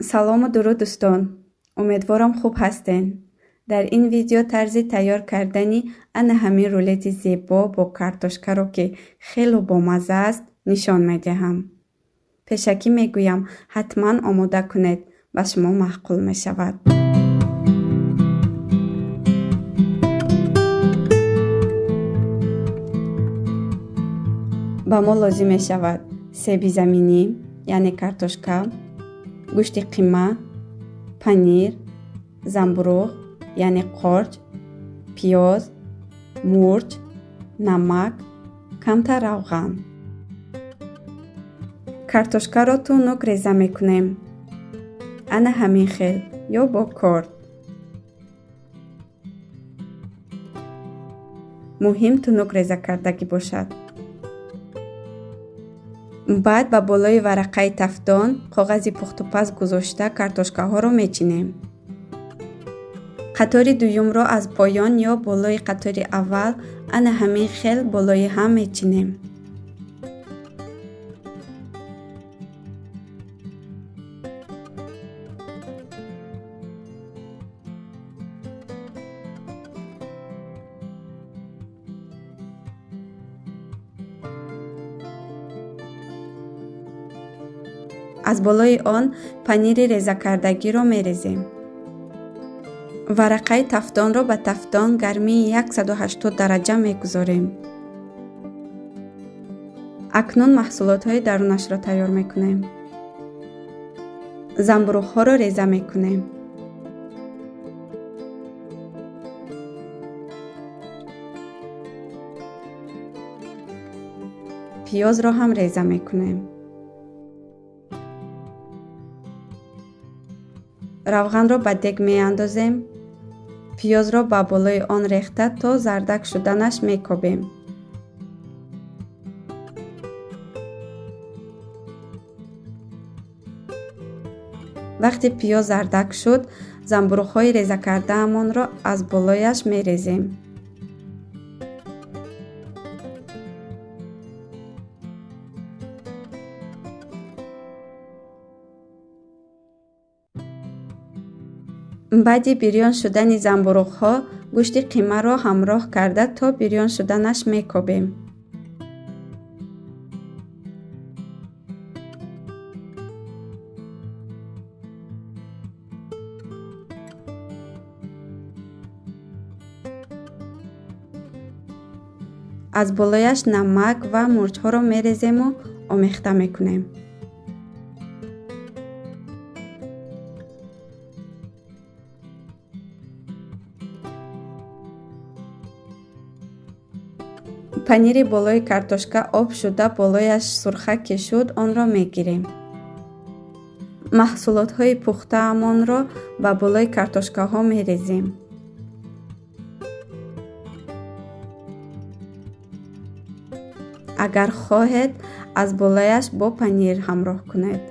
Салому дуруд, дӯстон! Умедворам, хуб ҳастен. Дар ин видео тарзи тайёр кардани ана ҳамин рулети зебо бо картошкаро, ки хело бомазза аст, нишон медиҳам. Пешакӣ мегӯям, ҳатман омода кунед, ба шумо маъқул мешавад. Ба мо лозим мешавад себи заминӣ, яъне картошка, гӯшти қима, панир, замбуруғ, яъне қорч, пиёз, мурч, намак, камтар равған. Картошкаро тунук реза мекунем, ана ҳамин хел ё бо корд. Муҳим тунук реза кардагӣ бошад. Баъд ба болои варақаи тафдон коғази пухтупаз гузошта, картошкаҳоро мечинем. Қатори дуюмро аз поён ё болои қатори аввал ана ҳамин хел болои ҳам мечинем. Аз болои он панири резакардагиро мерезем. Варақаи тафдонро ба тафдон гармии 180 дараҷа мегузорем. Акнун маҳсулотҳои дарунашро тайёр мекунем. Замбуруғҳоро реза мекунем. Пиёзро ҳам реза мекунем. Равғанро ба дег меандозем. Пиёзро ба болои он рехта, то зардак шуданаш мекобем. Вақте пиёз зардак шуд, замбуруғҳои резакардаамонро аз болояш мерезем. Баъди бирён шудани замбуруғҳо, гӯшти қимаро ҳамроҳ карда, то бирён шуданаш мекобем. Аз болояш намак ва мурчҳоро мерезему омехта мекунем. Панири болои картошка об шуда, болояш сурха ки шуд, онро мегирем. Маҳсулотҳои пухтаамонро ба болои картошкаҳо мерезем. Агар хоҳед, аз болояш бо панир ҳамроҳ кунед.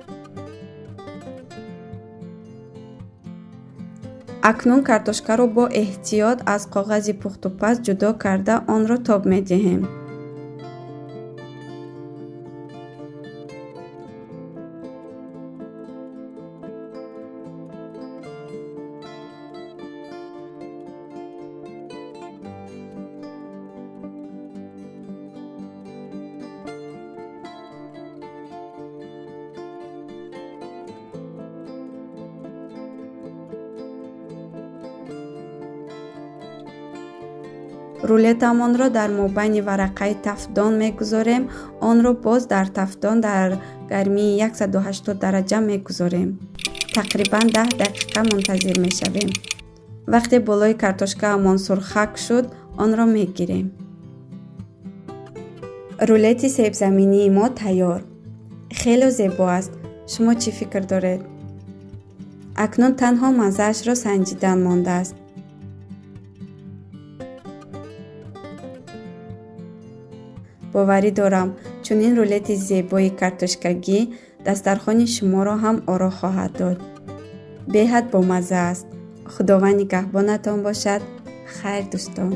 Акнун картошкаро бо эҳтиёт аз коғази пухтупаз ҷудо карда, онро тоб медиҳем. Рулетамонро дар мобайни варақаи тафдон мегузорем. Онро боз дар тафдон дар гармии 180 дараҷа мегузорем. Тақрибан 10 дақиқа мунтазир мешавем. Вақте болои картошкаамон сурхак шуд, онро мегирем. Рулети себзаминии мо тайёр. Хело зебо аст. Шумо чӣ фикр доред? Акнун танҳо маззаашро санҷидан мондааст. Боварӣ дорам, чунин рулети зебои картошкагӣ дастархони шуморо ҳам оро хоҳад дод. Беҳад бомазза аст. Худованд нигаҳбонатон бошад. Хайр, дӯстон.